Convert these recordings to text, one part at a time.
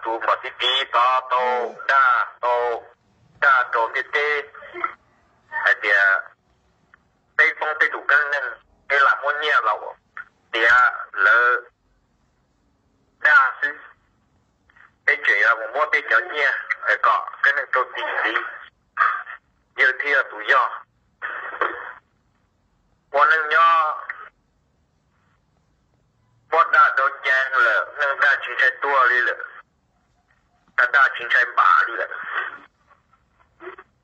tus mos txiv txiv tod tau dag, tau dag rau ntiaj teb hais tias peb poob peb tus keeb neeg, peb lam muab nyiaj los tiav lawv dag xwb, peb tseem yuav mus muab peb cov nyiaj kom keeb neeg rau txim ntxiv, yawg thiaj yog tus yog. Ua neej nyob muab dag rau ceg lawm, neeg dag tsis ntshai tuag li lawm, dag dag tsis ntshai npam li lawm.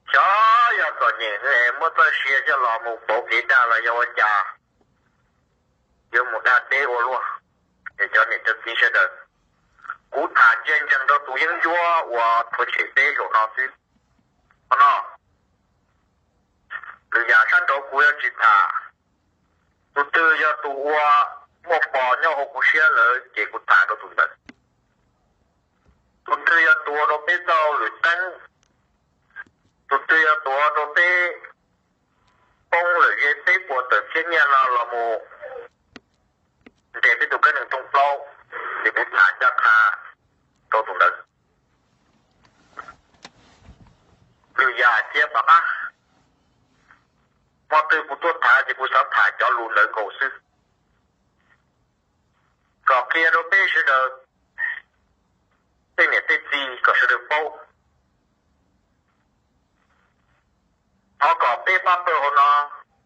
Xyov yog txom nyem ne muab txoj sia coj los mus pauv kev dag los yog ua cas, yuav mus dag deb ua luaj. Es cov niam cov txiv sawv daws, kuv tham ntse ntsees rau tus yeeb ncuab uas rhuav tshem peb zaum no xwb. Qhov no, lwm yam sab nraud kuv yuav tsis tham. Tus twg yog tus ua muaj pos nyob hauv kuv siab lawm ces kuv tham rau tus ntawd. Tus twg yog tus ua rau peb tau lwm teeb, tus twg yog tus ua rau peb poob lawm ze peb puas tawm txhiab nyiaj no los mus nres peb tus keeb neeg rooj plaub, ces kuv tham ncaj qha rau tus ntawd. Lwm yam cia tom qab, hmo twg kuv tuaj tham ces kuv xav tham cov lus ntawd nkaus xwb, kom qhia rau peb sawv daws, tej niam tej txiv kom sawv daws paub. Thov kom peb pab pawg hauv no,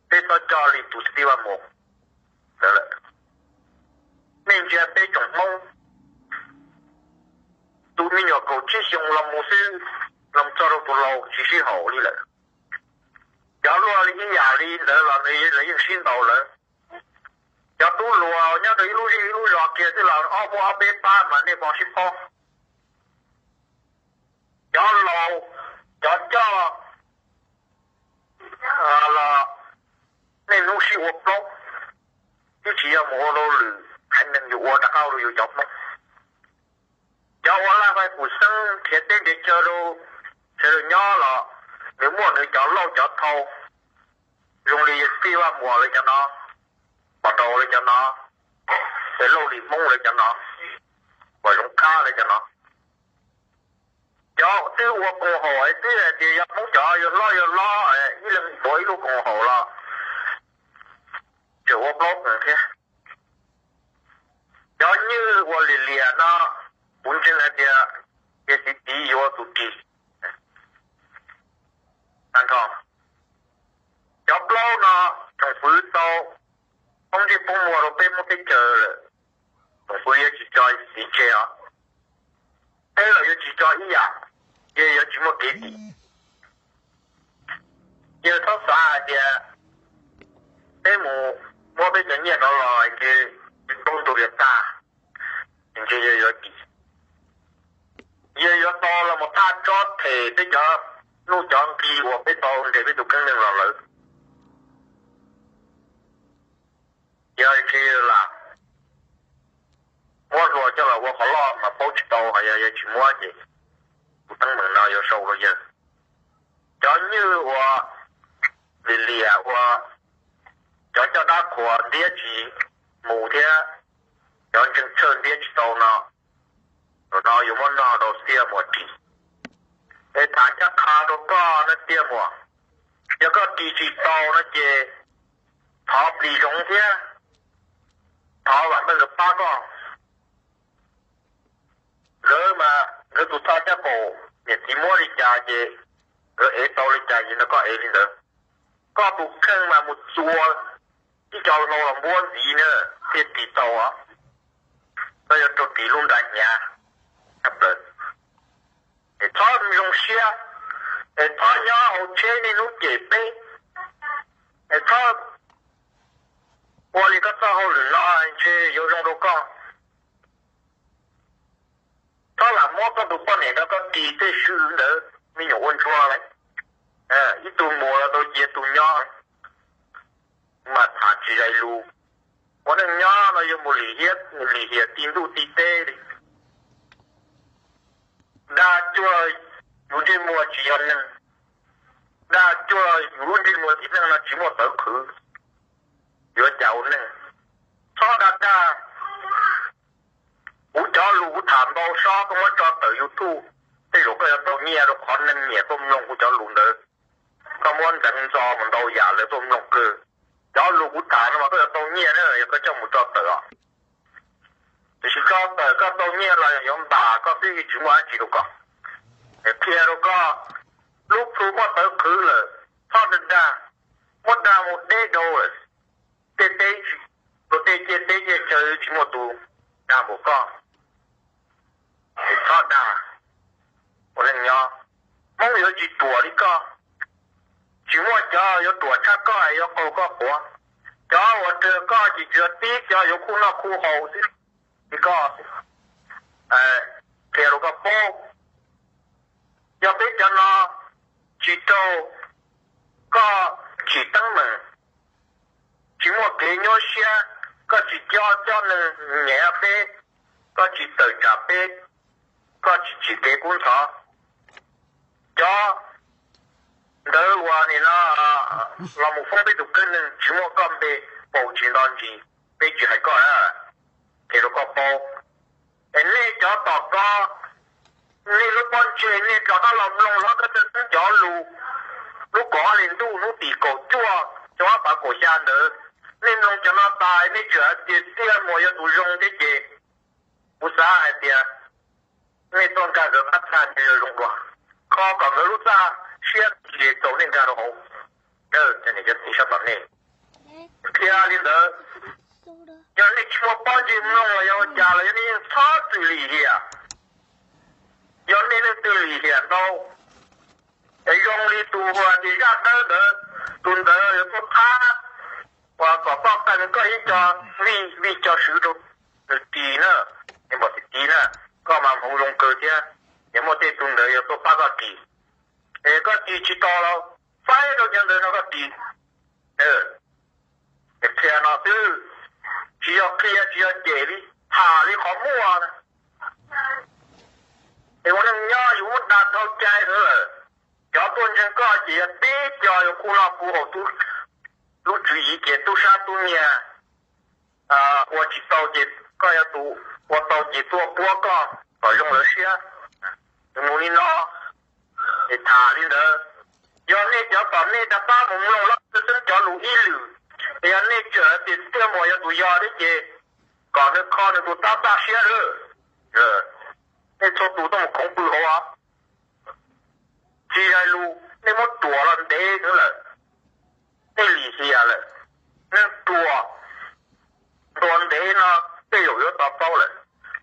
peb txhob coj li tus txiv tij Vaj Muas ntawd lawm. Nej ntsia peb tsoom Hmoob, tus me nyuam kaum tsib xyoo los mus xwb, los txog rau tus laus tsis sib haum li lawm. Cov luaj li ib yam li ntawd los lawv yeej sib ntaus lawm. Cov tub hluas nyob rau ib lub zej ib lub zos kiag xwb los ob muaj ob peb pab mas nej ho sib paub. Cov laus, cov coj los niaj hnub sib ua plaub, twb tsis yog mus ua rau lwm haiv neeg, yus ua rov qab rau yus cov Hmoob. Cov ua laj vaj pum xeeb nrhiav teb nrhiav chaw rau sawv daws nyob los nws muaj nws cov lauj cov thau, zoo li tij Vaj Muas lawv cov no, Pov Rau lawv cov no, es Lauj Lis Hmoob lawv cov no, Pov Zoov Khab lawv cov no. Cov twb ua koom haum es twb hais tias yog Hmoob cov yuav hlob yuav hlob, ib leeg tuav ib lub koom haum los tseem ua plaub koom thiab. Cov nywj uas liam liam no, kuv ntseeg hais tias yawg txiv txiv yuav tus ris tag nrho. Cov plaub no, tsoom fwv tau poob ntsej poob muag rau peb Hmoob teb chaws lawm, tsoom fwv yuav tsis tso txiv tseg os. Peb los yuav tsis tso ib yam, ces yuav tsis muaj kev dim. Yawg txhob xav hais tias peb mus muab peb cov nyiaj rov los ces tsis tau tus yawg tag, ntshe yawg yuav dim. Yawg yuav tau los mus thaj tsob them peb cov nuj cov nqi uas peb tau nres peb tus keeb neeg los lawm. Yog ntshe lam muab hlua coj los ua qhov loj mas paub tsis tau, ho yog yawg tsis muab ces tus teeb meem no yuav sau rau yawg. Cov nywj uas liam liam uas cov coj dab qhuas ntiab tsis mus thiab cov ntseeg txhawj ntiab tsis tau no, zaum no yuav muab noj rau Tiaj Muas ris. Es tham ncaj qha rau koj na Tiaj Muas, yog koj ris tsis tau no ces thov plis zoov thiab thov vam meej nkawd pab koj. Nkawd mas nkawd tus thawj caj qaum niam txiv muab li cas ces nkawd ev tau li cas ces no koj ev li ntawd. Koj tus kheej mas mus txua ib co hlau los npuab ntxiv na thiaj ris tau os. Koj yuav raug ris lub nra hnyav tshaj plaws. Es txhob zoo siab, es txhob nyob hauv tsheb niaj hnub cem peb, es txhob ua li koj txoj hauj lwm no ntshe yuav zoo rau koj. Txhob lam muab koj tus poj niam rau koj ris tej swm ntawd, me nyuam ua ntsuag lawm, ib tug mus los tau cia tus nyob, mas tham tsis zais lus. Ua neej nyob no yuav mus lim hiam ti ntuj ti teb li. Dag cuag yus ntsej muag tsis yog neeg, dag cuag yus lub ntsej muag tib neeg no tsis muaj tawv qhwv, yuav cas ua neej. Txhob dag dag kuv cov lus. Kuv tham ntau sob koj muab tso tawm YouTube, tej zaum koj yuav tau nyiaj rau qhov neeg nyiam tuaj mloog kuv cov lus ntawd. Koj muab ntxeev ntxo mus ntau yam lawv tuaj mloog kawg. Cov lus kuv tham no mas koj yuav tau nyiaj na yog koj coj mus tso tawm os. Tiam sis tso tawm koj tau nyiaj los yuav npam koj xwb, tsis muaj dab tsi rau koj. Qhia rau koj, lub plhu muab tawv qhwv lawm, txhob dag dag, muab dag mus deb dau lawm. Tej teb, luag tej ciaj teb ciaj chaw tsis muaj tus dag npaum koj. Txhob dag, ua neej nyob, Hmoob yuav tsis ruam li koj. Tsis muaj cov yuav ruam tshaj koj es yuav qaug koj quav. Cov uas raws koj ces tsuas tib cov yuav khuj noj khuj haus xwb li koj. Qhia rau koj paub, yog peb cov no tsis raug koj tsim teeb meem, tsis muaj kev nyuaj siab, koj tsis cob cov neeg nyiam peb, koj tsis tawm tsam peb, koj tsis tsim kev kub ntxhov, cov ntawd uas nim no los mus foob peb tus kheej neeg tsis muaj koj npe paus tsis nto ntsis, peb tsis hais koj na. Qhia rau koj paub, es nej cov tom ko, nej lub pob ntseg nej rov qab los mloog hlob Kab Txawj Xeeb cov lus, lub kaum ob hlis ntuj hnub tim kaum cuaj xyoo ob phav kaum xya ntawd, nej mloog cov no tas nej tseem hais tias Txiaj Muas yog tus zoo thiab ces kuv xav hais tias nej tuaj nkag nkawd qab txaj ntawd zoo dua, kho kom nkawd lub txaj siab ces txaus nej nkag rau hauv. Cov niam cov txiv sab tom nej, qhia li ntawd, yog nej tsis muaj pob ntseg mloog los yog ua cas los yog nej yeej txhob txwm lim hiam. Yog nej leej twg lim hiam ntau, es zoo li tus uas ces zaj dawb ntawd, tus ntawd yuav tuaj thab uas kom koj qee koj ib co vij, vij co swv rau nws ris na, npam tis tis na, koj mas hmoov zoo kawg thiab, ces muaj tej tug ntawd yuav tuaj pab koj ris. Es koj ris tsis tau los faib rau cov ntawd no koj ris. Qhia no xwb, tsis yog qhia tsis yog cem li, tham li qhov muaj. Es ua neej nyob yus muab dag dhau cai ntawd lawm, cov tuaj ntseeg koj ces yog tib co yuav khuj noj khuj haus, lub tswv yim ces tub sab tub nyiag, ua tsis tau ces koj yuav tus, ua tau ces tuaj puab koj kom zoo lawv siab. Mus li no, es tham li ntawd, yog nej cov tom nej rov qab mus mloog Hlob Kab Txawj Xeeb cov lus ib lwm, es yog nej tseem hais tias Txiaj Muas yog tus yog thiab ces kom nws kho nws tus tab txaj siab lawm. Nej txhua tus tuaj mus khoov pw hauv, tsis hais lus nej muab ruam los ntev xwb lawm, nej lim hiam lawm, neeg ruam ntuas ntev no tej zaum yuav to taub lawm,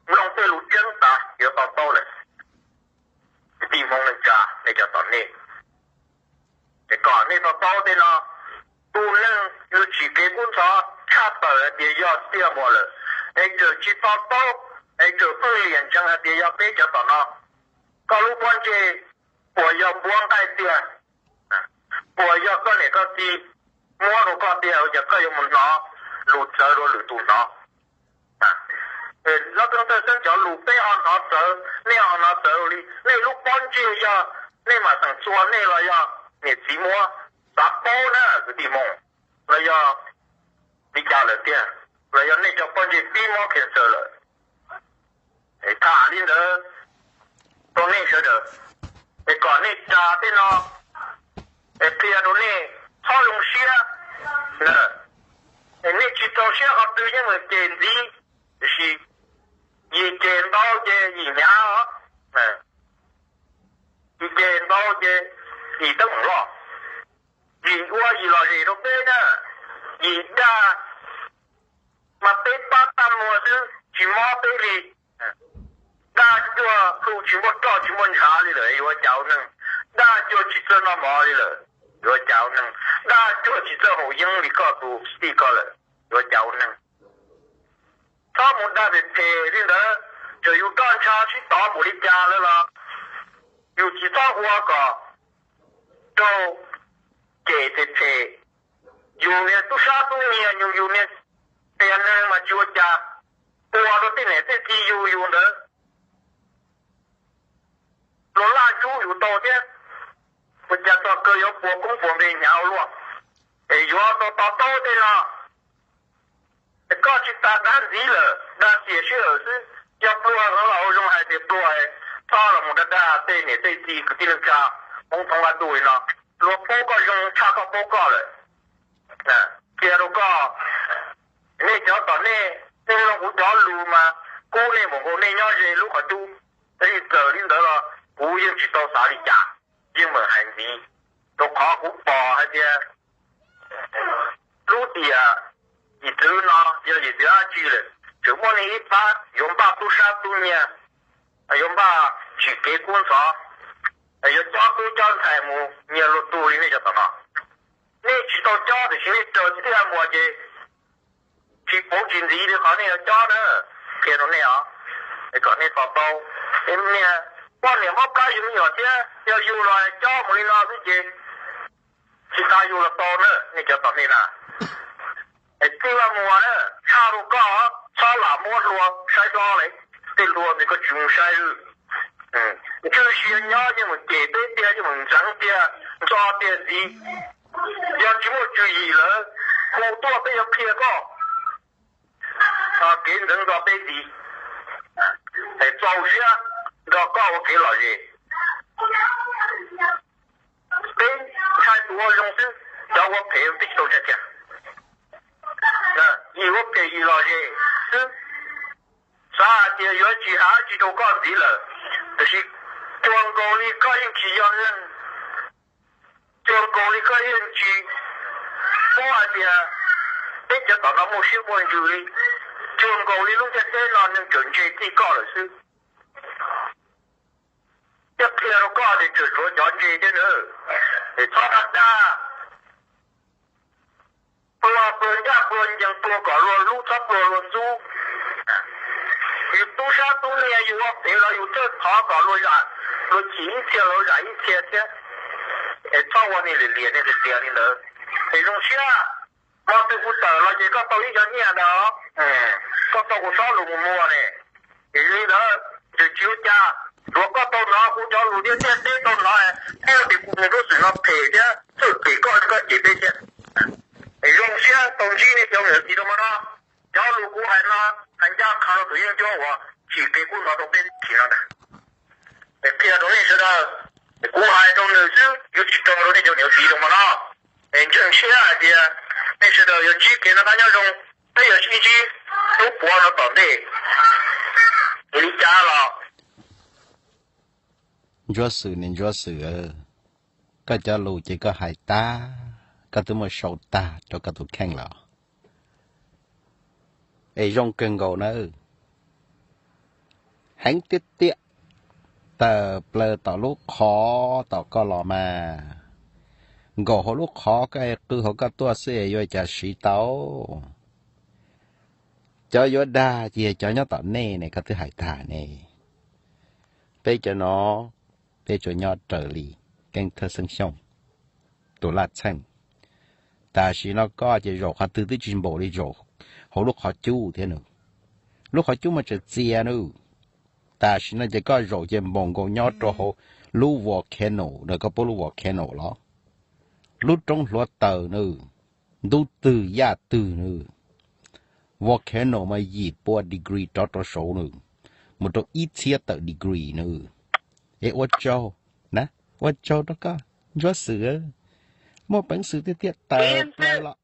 mloog tej lus tseeb tas yuav to taub lawm. Kwv tij Hmoob neej tsa nej cov tom nej, es kom nej to taub tej no, tus neeg yus tsim kev kub ntxhov tshaj tawm hais tias yog Txiaj Muas lawm, es tseem tsis to taub, es tseem pheej liam ntsees hais tias yog peb cov tom no. Koj lub pob ntseg puas yog npuab nqaij tiag? Puas yog koj niam koj txiv muab rau koj tiag, ua cas koj yuav mus hnov lus txawv rau lwm tus hnov? Hlob Kab Txawj Xeeb cov lus peb ho hnov txawv, nej ho hnov txawv li. Nej lub pob ntseg yog nej mam xeem txua nej los yog niam txiv muab? Xav paub na kwv tij Hmoob, los yog li cas lawm tiag, los yog nej cov pob ntseg pib mob cancer lawm? Tham li ntawd rau nej sawv daws, es kom nej ras tej no, es qhia rau nej txhob zoo siab. Es nej tsis rau siab qhov twg yeej mus cem ntxiv, tiam sis yus cem ntau ces yim hnyav os. Yus cem ntau ces yim teeb meem loj. Yim ua yim lom zem rau peb na, yim dag mas peb pab tag muag xwb tsis mob peb li. Dag cuag hlub tsis muaj roj tsis muaj ntshav li lawm yuav ua cas ua neeg? Dag cuag tsis txawj noj mov li lawm yuav ua cas ua neeg? Dag cuag tsis txawj haus yeeb li koj tus tij ko lawm yuav ua cas ua neeg? Txhob mus dag phem phem li ntawd, txawm yus roj ntsha sib tov npaum li cas lawm los yus tsis txhob ua kom raug cem phem phem. Yus niag tub sab tub nyiag, yus, yus niag qias neeg mas tsis ua cas, ua rau tej niam tej txiv yug yus ntawd luag laj ntsub yus tau thiab. Ua cas txog kawg yuav puas koob puas npe hnyav ua luaj? Es yuav tau to taub tej no. Es koj tsis tas dag ntxiv lawm, dag xiam sij hawm xwb. Yog pluag no los ua zoo hais tias pluag, txhob los mus dag dag tej niam tej txiv kwv tij neej tsa Hmoob thoob qab ntuj li no. Luag paub koj zoo tshaj koj paub koj lawm. Qhia rau koj, nej cov tom nej, nej mloog kuv cov lus mas kub nej npaum nkaus nej nyob ze lub qhov cub. Ib txawm li ntawd los kuv yeej tsis tau xav li cas, yeej meem hais ntxiv, rau qhov kuv pom hais tias lub tiam yim txwv no yog yim txwv dab tsi lawm, tseem muaj neeg ib pab yuav npaj tub sab tub nyiag, yuav npaj tsim kev kub ntxhov, yuav cob tub cob ntxhais mus nyiag luag tug li nej cov tom no. Nej tsis tau cob tiam sis nej raws tib a muas ces tsis pauv tsis ntxiv li qhov nej yuav cob na. Qhia rau nej os, kom nej to taub. Niag poj niam mob plab yug me nyuam thiab, yog yug los cob mus li no xwb ces tsis tas yug los tau na, nej cov tom nej na. Txij vaj muas na, tshaj rau koj, txhob lam muab hlua saib hlob li. Tej hlua ntawd koj tsis mus saib. Ntswg siav nyob yeej meem cem peb tiag, yeej meem ntxeev tiag, ntxo tiag ntxiv. Yog tsis muaj tswv yim lawm, hu tuaj peb yuav qhia koj kev ntxeev ntxo peb ntxiv, es txaus siab nrog koj ua kev lom zem. Peb ntshai tus ua zoo xwb, cov ua phem peb tsis tau ntshai kiag. Yim ua phem yim lom zem xwb. Xav hais tias yuav tsis hais dab tsi rau koj ntxiv lawm, tiam sis cuag nkaus li koj yeej tsis yog neeg, cuag nkaus li koj yeej tsis paub hais tias peb cov tom no muaj siab muaj ntsws li. Cuag nkaus li lub ntiaj teb no neeg tseem ntse txij koj lawm xwb. Thiaj qhia rau koj tias tseem tshuav cov ntse thiab na. Es txhob dag dag, pluag pluag ncaj pluag ncees, pluag kom luag hlub, txhob pluag luag ntxub. Yus tub sab tub nyiag yus ua phem los yus thiaj thov kom luag zam, luag chim ib txhia luag zam ib txhia thiab. Es txhob ua niag liam liam niag tiag tiag li ntawd. Es zoo siab, hmo twg kuv tawm los ces koj tau ib cov nyiaj ntawd, koj tau kuv xob lus mus muag ne. Ces li ntawd, tsis ua cas, tsuav koj tau hnov kuv cov lus thiab ntiaj teb tau hnov, thiab tias kuv mus lub xwm no phem thiab txawj phem koj, koj cem peb thiab. Zoo siab tau ntsib nej cov niam txiv rau hmo no. Cov lus kuv hais no, hais ncaj qha rau tus yeeb ncuab uas tsim kev kub ntxhov rau peb teb chaws no ntag. Es qhia rau nej sawv daws, kuv hais rau nws xwb, yuav tsis rau rau nej cov niam txiv rau hmo no. Es ntseeg siab hais tias nej sawv daws yuav ntsib kev noj qab nyob zoo, peb yuav sib ntsib lub puav no tom ntej. Ua li cas los Ntsuab Xwm, niam Ntsuab Xwm, koj cov lus ces koj hais tag, koj twb muab sau tag rau koj tus kheej lawm. Es zoo kawg nkaus nawb. Heev tiag tiag. Tawm plaws tom lub qhov tom koj los mas, nkaum hauv lub qhov koj qw hauv koj tuaj xwb yuav cas siv tau. Cov yuav dag ces cov nyob tom nej ne, koj twb hais tag ne. Peb cov no, peb tsuas nyob raws li Keeb Thawj Xeeb Xyooj tus laj txheej. Tam sim no koj ces zaum qhov twg twb tsis npaum li zaum hauv lub qhov cub thiab nawb. Lub qhov cub mas tseem txias nawb. Tam sim no ces koj zaum ces npaum nkaus nyob rau hauv lub volcano na, koj paub lub volcano los? Lub roob hluav taws nawb, ntub twg yaj twg nawb. Volcano mas yim pua degree rov rau saud nawb, mus rau ib txhiab tawm degree nawb. Es ua tsaug na, ua tsaug rau koj Ntsuab Xwm, muaj peev xwm tiag tiag tawm plaws los.